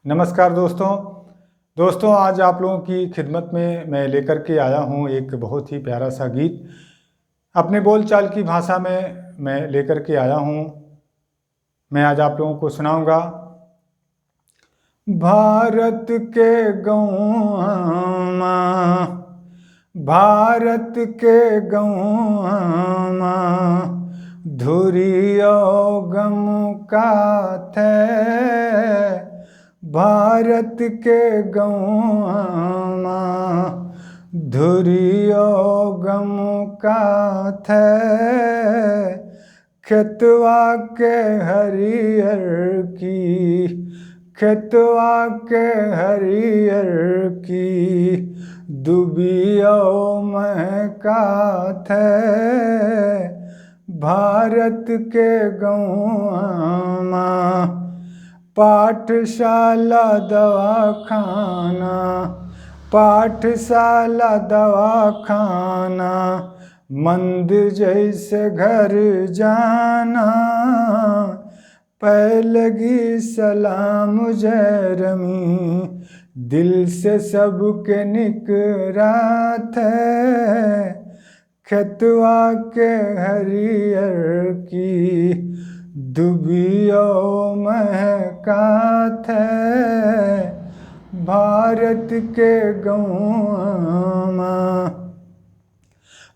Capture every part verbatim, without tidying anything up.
नमस्कार दोस्तों। दोस्तों, आज आप लोगों की खिदमत में मैं लेकर के आया हूँ एक बहुत ही प्यारा सा गीत। अपने बोलचाल की भाषा में मैं लेकर के आया हूँ। मैं आज आप लोगों को सुनाऊंगा। भारत के गौआ मा, भारत के गौआ मा, धुरियो गम का थे। भारत के गौआ मा, धुरियो गम का थे। खेतवा के हरियर की, खेतवा के हरियर की, दुबियो महका थे। भारत के गौआ मा, पाठशाला दवाखाना, पाठशाला दवाखाना, मंद जैसे घर जाना। पैलगी सलाम जैरमी, दिल से सबके निकरात है। खेतवा के हरियर की, दुबियो महकात है। भारत के गौआ मा,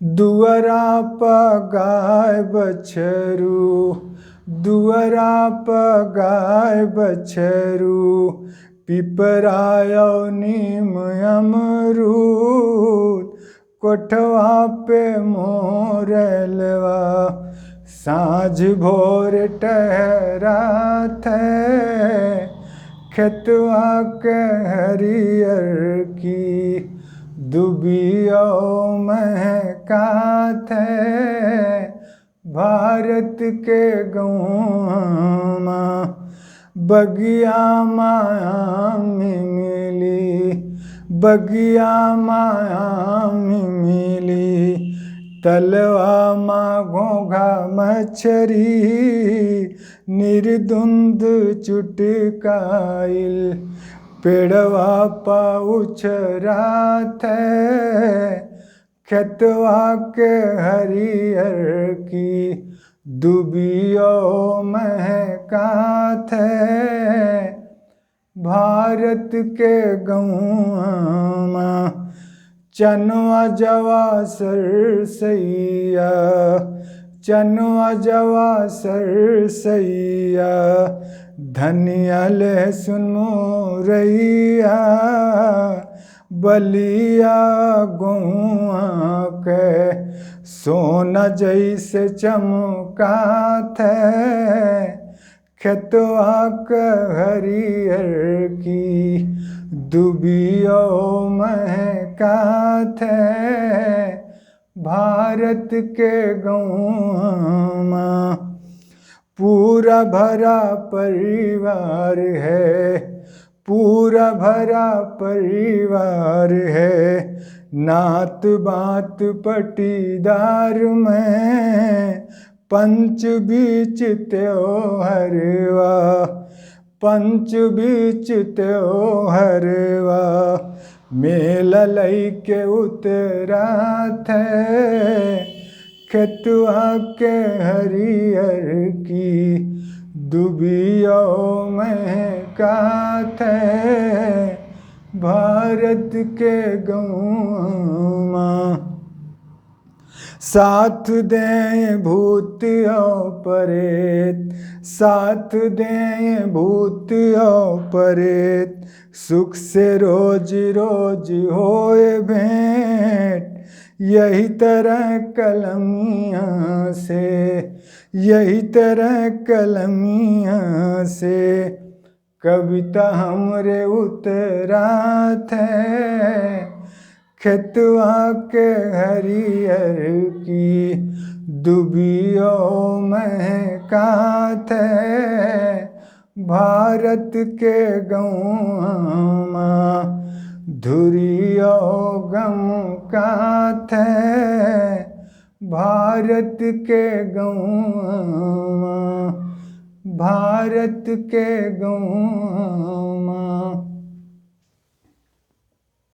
दुअरा प गाय बछरू, दुअरा प गाय बछरू, पिपरा अउ नीम अमरूद, कोठवा पे मोरलवा, साँझ भोर टहरात है। खेतवा के हरियर की, दुबियो महकात है। भारत के गौआ मा, बगिया मा आम मिली, बगिया मा आम मिली, तलवा मा घोघा मछरी, निर्दुंद चुटकाइल, पेड़वा प उछरात है। खेतवा के हरियर की, दुबियो महकात है। भारत के गौआ मा, चनवा जवा सरसैया, चनवा जवा सरसैया, धनिया लहसुन मुरैया, बलिया गौआ के सोना जैसे चमकात है। खेतवा के हरियर की, दुबियो महकात है। भारत के गौआ मा, पूरा भरा परिवार है, पूरा भरा परिवार है। नात बात पटीदार में, पंच बीच त्योहरवा, पंच बीच त्योहरवा, मेला लइके उतरात है। खेतवा के हरियर की, दुबियो महकात है। भारत के गौआ मा, साथ दें भूत अउ परेत, साथ दें भूत अउ परेत, सुख से रोज रोज होए भेंट। यही तरह कलमिया से, यही तरह कलमिया से, कविता हमरे उतरात है। खेतवा के हरियर की, दुबियो महकात है। भारत के गौआ मा, धुरियो गमकात है। भारत के गौआ मा, भारत के गौआ